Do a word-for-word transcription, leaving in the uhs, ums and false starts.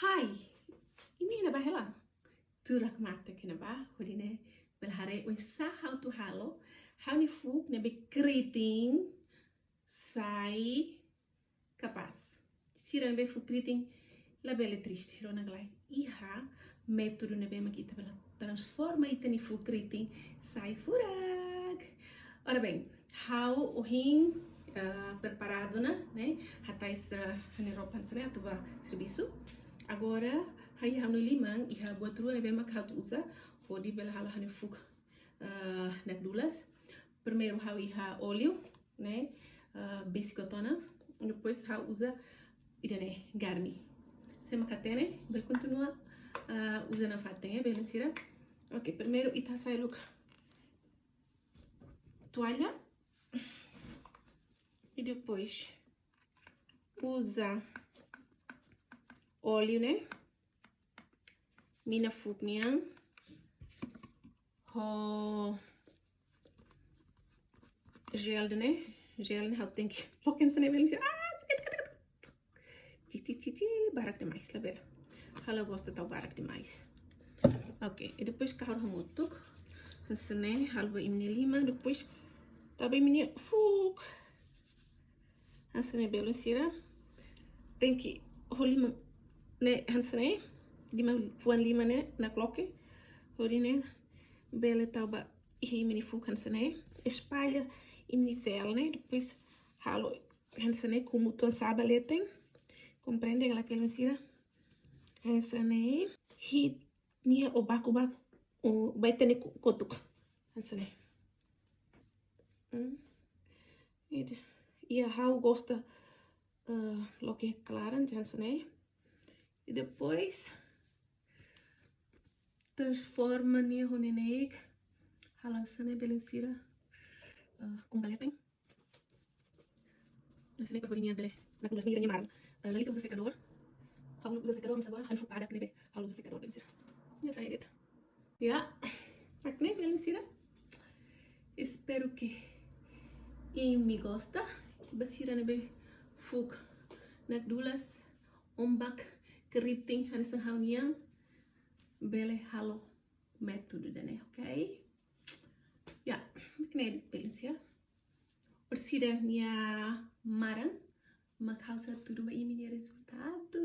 Hai, imi iha ne'ebá hela? Tuir hakmatek iha ne'ebá, hodi nune'e bele haree oinsá ha'u atu halo ha'u-nia fuuk ne'ebé keriting sai kapás. Sira ne'ebé fuuk keriting, labele triste, rona ka lae. Iha métodu ne'ebé mak ita bele transforma ita-nia fuuk keriting sai furak. Ora bem, ha'u ohin, ah, preparadu ona, ne'e? Hatais, ah, ha'u-nia ropa hanesan ne'e atu bá servisu. Agora, ha'u iha ha'u-nia liman iha buat rua ne'ebé mak ha'u atu uza hodi bele halo ha'u-nia fuuk, ah, nakdulas. Primeiru ha'u iha óleu, ne'e? Ah, besik hotu ona. Depois ha'u uza ida-ne'e, Garnier. Se mak hatene, bele kontinua, ah, uza nafatin, eh, belun sira. Ok, primeiru ita hasai loke toalla. I depois uza óleu ne'e mina fuuk nian ho jel ne'e, jel ne'e ha'u tenke loke hanesan ne'e belun sira. Ah, titi, titi, titi, barak demais, labele. Ha'u la gosta tau barak demais. Ok, i depois kahur hamutuk hanesan ne'e, halo ba imi-nia liman, depois tau ba imi-nia fuuk. Hanesan ne'e belun sira. Tenke ho liman ne'e hanesan ne'e. Liman, fuan liman ne'e nakloke. Hodi nune'e bele tau ba iha imi-nia fuuk hanesan ne'e. Espalla imi-nia jel ne'e. Depois halo hanesan ne'e, kumu tuan saba leten. Komprende ka lae, belun sira? Hanesan ne'e. Hi'it nia o baku bak, o bai tene ko-, kotuk. Hanesan ne'e. Hmm. Ida. Iha ha'u gosta, eh, loke klaran, hanesan ne'e. I depois transforma nia ho neineik. Halo hanesan ne'e, belun sira. Eh, kumu ba leten. Hanesan ne'e para hodi nia bele nakdulas, nia maran. Eh, lalika uza sekadór. Ha'u uza sekadór, mas agora ha'u-nia fuuk badak ne'ebé ha'u uza sekadór, belun sira. Hanesan ne'e de'it. Ya, mak ne'e, belun sira. Espero que imi gosta. Ba sira ne'ebé fuuk nakdulas, ombak, keriting hanesan ha'u-nian, bele halo métodu ida-ne'e, ok? Ya, mak ne'e de'it, belun sira. Orsida nia maran mak ha'u sei hatudu ba imi nia rezultadu.